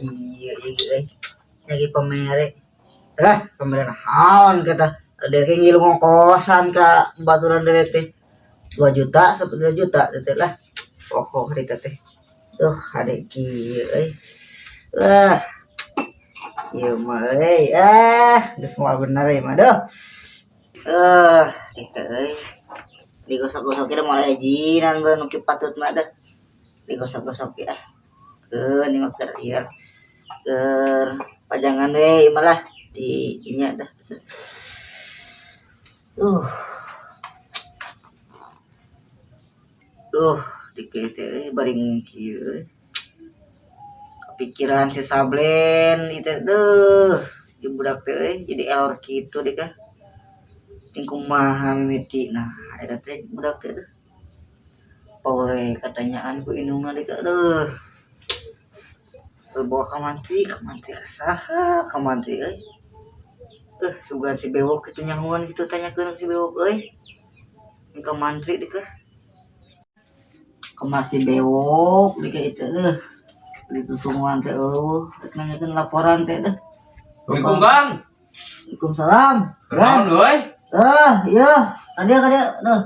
Kieu ieu euy. Nyagi pamere. Eh, pamere naon kata. Ada ge ngilu ngongkosan ka baturan dewek teh. 2 juta, 1 juta teh lah. Pokok harita teh. Duh, hade kieu euy. Wah. Ieu mah euy, ah, geus moal bener ieu mah duh. Eh, itu euy. Digosok-gosok kita mulai jinan bae nu patut mah dah. Digosok-gosok ya. Keun ieu mah keur ieu. Keur pajangan we ieu mah lah di inya dah. Uh. Duh, dike teh euy baring kieu euy. Kepikiran si Sablen itu duh, di budak teh euy jadi error kitu deh kah. Ting kumaha mimiti nah eta teh budak teh duh. Pore katanyaan ku indungna deh kah duh. Bawa ka mantri ka saha ka mantri euy. Eh, sugan si bewok kitu nyahoan kitu tanyakeun si bewok euy. Ka mantri deh kah. Kumaha si bewok deh kah itu euy. Ditutungguan teh eueuh rek nanyakeun laporan teh deh. Assalamualaikum, Bang. Waalaikumsalam. Kunaon euy? Ah, iya. Kadia kadia duh.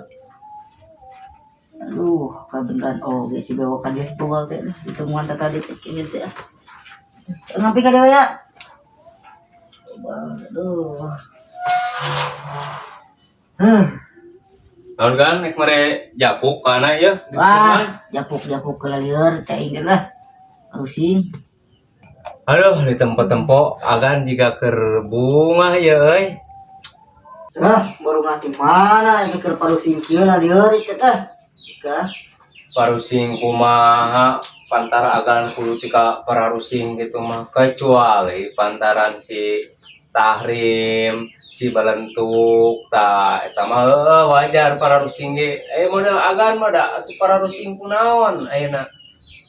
Aduh, kabeneran oge si bewok kadia si Bogol teh deh. Ditungguan teh tadi teh kieu teh. Ngapi kadia ya? Coba, aduh. Huh. Naon kan nek mere japuk kana ieu di Wah, japuk-japuk ke lieur teh inget lah. Pusing. Aduh, di tempo-tempo agan jiga keur bungah ya euy. Ah, baru nganti mana itu keur parusing kieu lah lieur itu teh. Ka. Parusing kumaha pantara agan kudu tika pararusing gitu mah kecuali pantaran si Tahrim, si Balentuk, ta eta mah heueuh wajar pararusing ge. Eh model agan mah da atuh pararusing kunaon ayeuna.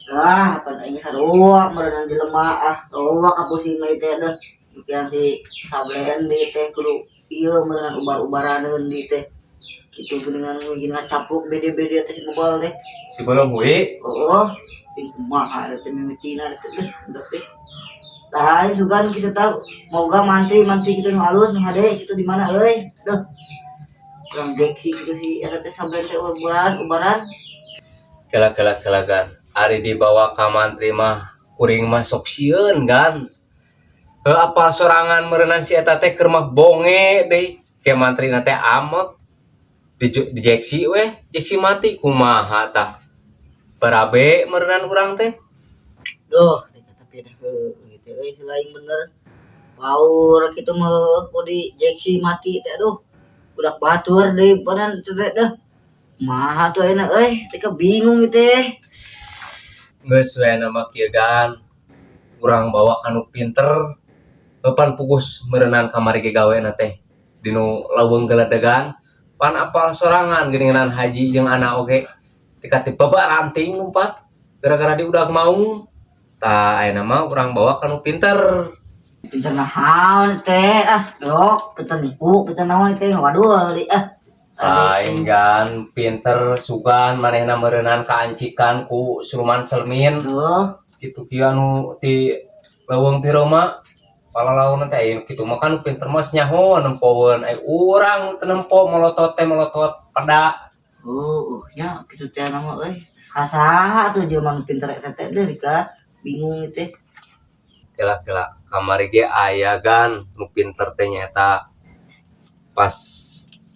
Ah, pan aing sarua meureun jelema ah, loba ka pusing mah teh deh. Mikiran si Sablen deui teh kudu ieu meureun ubar-ubaraneun deui teh. Kitu geuningan mungkin ngacapruk bede-bede teh si Bobal teh. Si Belum hui. Oh, ting kumaha eta teh mimitina teh deh, budak teh. Lah aing sugan kitu tah moga mantri-mantri kitu nu alus nu hade kitu di mana euy. Duh. Kurang jeksi kitu si eta teh Sablen teh ubaran ubaran. Kela kela kela gan. Ari dibawa ka mantri mah kuring mah sok sieun gan. Heuh apal sorangan meureunan si eta teh keur mah bonge deui. Ke mantrina teh amek. Di dijeksi weh, jeksi mati kumaha tah. Barabe meureunan urang teh. Duh, tapi dah heuh gitu euy selain bener. Paur kitu mah heueuh ku dijeksi mati teh aduh. Budak batur deui badan teh dah. Kumaha tuh ayeuna euy, teh bingung ieu teh. Geus we na mah kieu gan. Urang bawa ka nu pinter. Eupan pugus meureunan kamari ge gawena teh. Dinu leuweung geledegan. Pan apal sorangan geuningan haji jeung anak oge. Tika tipe ranting lumpat gara-gara di udag maung. Tah ayeuna mah urang bawa ka nu pinter. Pinter naon teh ah, dok, pinter nipu, pinter naon teh waduh deui ah. Lain gan pinter sugan manehna meureunan kaancikan ku siluman selmin. Duh, Kitu kieu anu ti leuweung ti Roma. Palalauna teh aya kitu mah kan pinter mah nyaho nempoeun ai urang teu nempo molotot teh molotot peda. Oh, nya kitu teh nama euy. Saha tuh jelema nu pinter eta teh deui ka bingung ieu teh. Kela kela kamari ge aya gan nu pinter teh nyaeta pas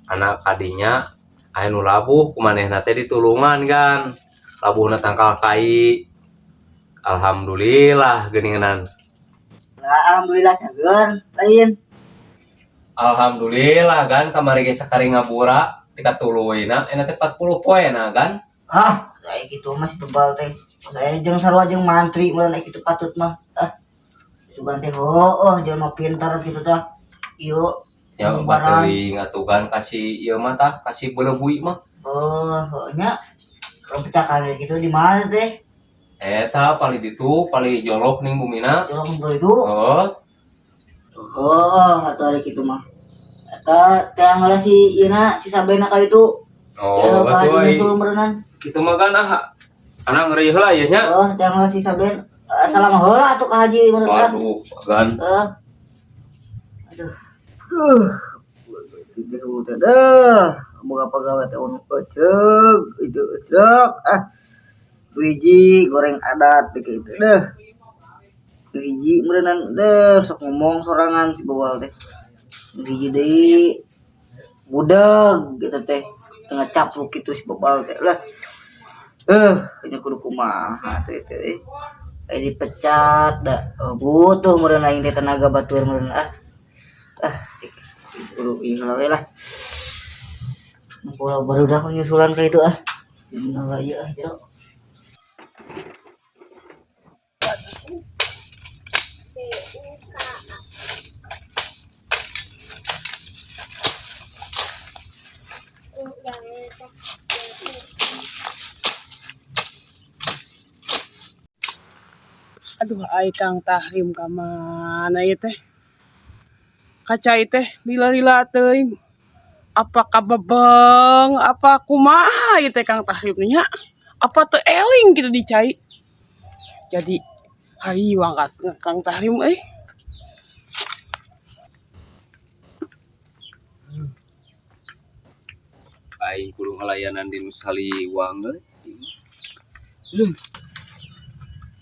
anak kadinya aya nu labuh ku manehna teh ditulungan gan. Labuhna tangkal kai. Alhamdulillah geuningan. Lah, alhamdulillah cager lain. Alhamdulillah gan kamari ge sakari ngabura tika tuluyna euna teh 40 poena gan. Ah, kayak gitu mah si bebal teh. Saya jeung sarua jeung mantri meureun kitu patut mah. Ah. Sugan teh heueuh jelema pinter kitu tah. Ieu Ya Ubaran. Bateuing atuh gan kasih ieu mah tah kasih beuleubui mah. Oh, heueuh nya. Kalau pecah gitu di mana teh? Eta paling ditu paling jolok ning bumina. Jolok kumpul itu. Oh, Oh, atau ada gitu mah. Eta teh heula si ieuna si Sabena ka itu. Oh, Ya, atuh Pak Haji ai nyusul meureunan. kitu mah kan ah. Anak ngeri heula ieu nya. Oh, teh heula si Saben. Salam heula atuh ka Haji mun teh. Aduh, Gan. Eh. Aduh. Tidur teh deh. Boga pagawe teh anu eceuk, itu eceuk ah. Hiji goreng adat teh kitu deh. Hiji meureunan deh sok ngomong sorangan si bawal teh. Hiji deui budeg gitu teh. Tengah capluk kitu si bawal teh lah. Ini kudu kumaha teh teh. Aya dipecat da. Oh, butuh meureun aing teh tenaga batur meureun ah. Ah, kudu ieu we lah. Kalau barudak nyusulan ka itu ah. Nah, ieu ah jero. Aduh, ai Kang Tahrim ka mana ieu teh? Kacai teh lila-lila teuing. Apa kabebeng, apa kumaha ieu teh Kang Tahrim nya? Apa teu eling kitu di cai? Jadi hariwang ka Kang Tahrim euy. Aing kudu ngalayanan di nu saliwang euy.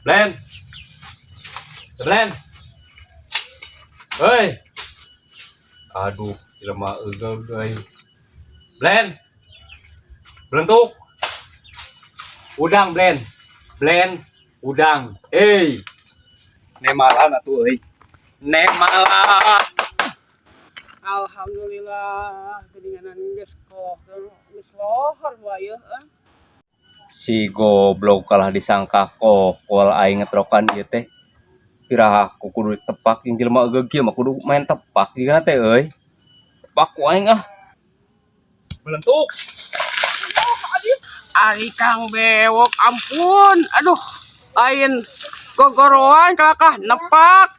Blen. Blen. Hei. Aduh, jelema eugeul euy. Blen. Belentuk. Udang, Blen. Blen, udang. Hei. Nemalan atuh euy. Nemalan. Alhamdulillah, geuninganan geus koh, geus lohor wae euy. Si goblok kalah disangka kokol aing ngetrokan ieu teh. Piraha ku kudu tepak jeung jelema eugeug kieu mah kudu main tepak jeung teh euy. Tepak ku aing ah. Belentuk. Ari Kang Bewok, ampun. Aduh, lain gogoroan kalakah nepak.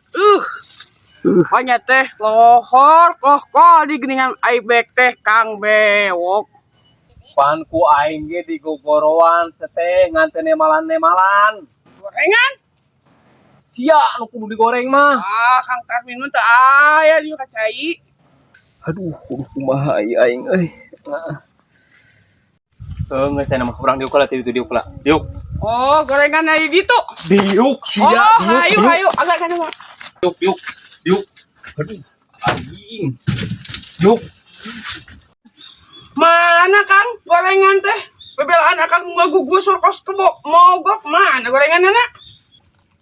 Pokoknya teh lohor koh di geuningan aibek teh Kang Bewok. Pan ku aing ge di gogoroan seteh ngan teu nemalan-nemalan. Gorengan? Sia nu kudu digoreng mah. Ah, Kang Tarmin mah teu aya di kacai. Aduh, kudu kumaha ieu aing euy. Heuh, geus cenah mah urang diuk lah ti ditu diuk lah. Diuk. Oh, gorengan aya gitu. Diuk sia, Oh, diuk. hayu Diuk. hayu agak kana mah. Diuk, diuk. Diuk. Aduh, anjing. Diuk. Mana Kang gorengan teh? Bebelaan akang ngagugusur kos kebo mogok mana gorengan anak?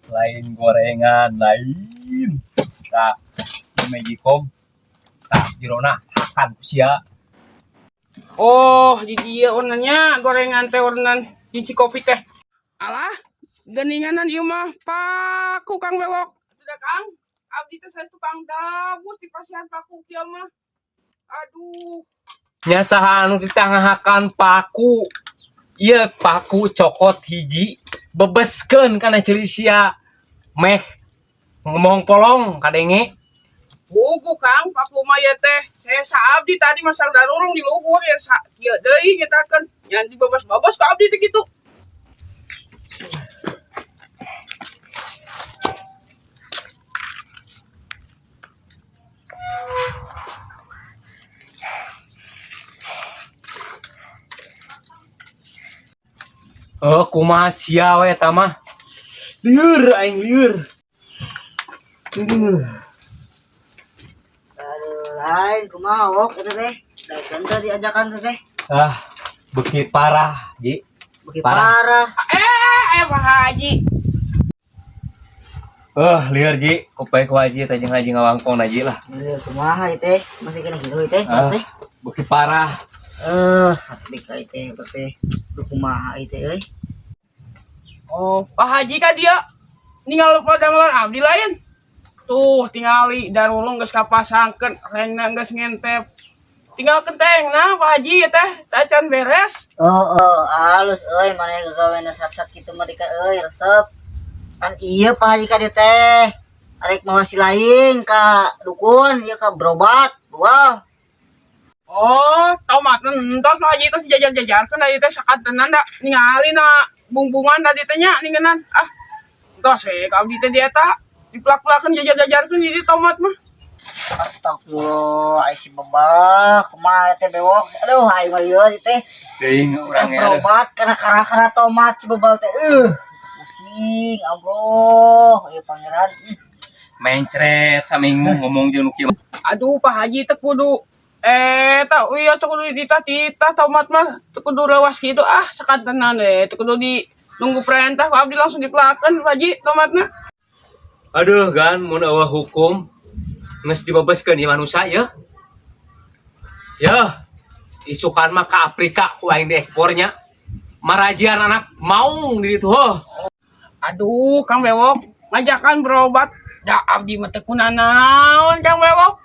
Lain gorengan, lain. Tah, di Magicom. Tah, jerona hakan ku sia. Oh, di dia warnanya gorengan teh warnan cici kopi teh. Alah, geninganan ieu mah paku Kang Bewok. Sudah Kang, abdi teh sanes tukang dabus di pasihan paku kieu mah. Aduh, Nya saha anu ditangahakan paku. Ieu paku cokot hiji bebeskeun kana ceuli sia. Meh ngomong polong kadenge. Buku Kang, paku mah ieu teh. Saya abdi tadi masa darurung di luhur ya sa kieu deui ngetakeun. Nyan dibebas-bebas ku abdi teh kitu. Oh, kumaha sia we eta mah. Lieur aing lieur. Aduh, lain kumaha wok eta teh. Daekeun teh diajakan teh teh. Ah, beuki parah, Ji. Beuki Parah. parah. Pak Haji. Lieur Ji, kupai ku haji teh jeung haji ngawangkong na Ji lah. Lieur kumaha ieu teh? Masih kena kitu ieu teh, Ah. teh. Beuki parah. Hati ka ieu teh teh. Duh, kumaha ieu teh euy. Oh, Pak Haji ka dia ninggal padamelan abdi lain. Tuh, tingali darulung geus kapasangkeun, rengna geus ngentep. Tinggal kentengna Pak Haji ya teh, tacan beres. Oh, halus euy maneh gagawena sat-sat kitu mah dika euy resep. Kan ieu Pak Haji ka dieu teh. Arek mawa si lain ka dukun ieu ka berobat. Wah. Oh, tomat entos Pak Haji teh jajar-jajarkeun dari teh sakantenan da ningali na bungbungan tadi teh nya ningenan. Ah, Entos we ka abdi teh di eta. Dipelak-pelakeun jajar-jajarkeun jadi tomat mah. Astagfirullah, ai si Bebal, kumaha teh Bewok. Aduh, aing mah lieur ieu teh. Teuing urang ya. Aduh. Berobat karena karena tomat si Bebal teh. Pusing, Allah, ieu pangeran. Mencret saminggu ngomong jeung nu kieu. Aduh, Pak Haji teh kudu tak wios teu kudu dititah-titah tomat mah teu kudu lewas kitu ah sakantenan we teu kudu di nunggu perintah ku abdi langsung dipelakeun, Pak Haji, tomatna. Aduh, Gan, mun euweuh hukum geus dibebaskeun ieu manusia ya. Ya, isukan mah ka Afrika ku aing diekspornya. Marajian anak maung di ditu heuh. Aduh, Kang Bewok, ngajakan berobat da abdi mah teu kunanaon, Kang Bewok.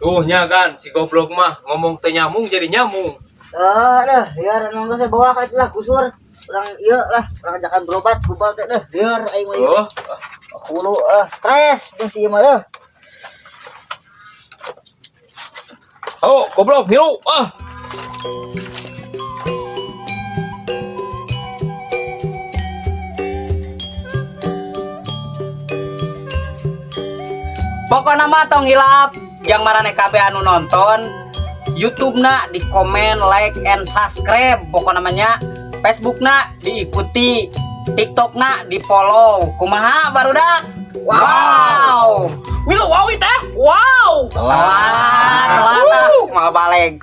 Tuh nya, Gan, si goblok mah ngomong teu nyambung jadi nyambung. Eh, dah, liar emang geus bawa ka lah kusur. Urang ieu lah, urang ajakan berobat Bebal teh deh, liar aing mah ieu. Oh, Kulo stres jeung si ieu mah deh. Oh, goblok ngilu. Ah. Pokoknya mah tong hilap yang maraneh kabeh anu nonton YouTube na di komen, like, and subscribe. Pokokna mah nya Facebook na diikuti, TikTok na di follow. Kumaha, barudak? Wow. Milu wow teh. Wow. Telat, telat ah, malah balik.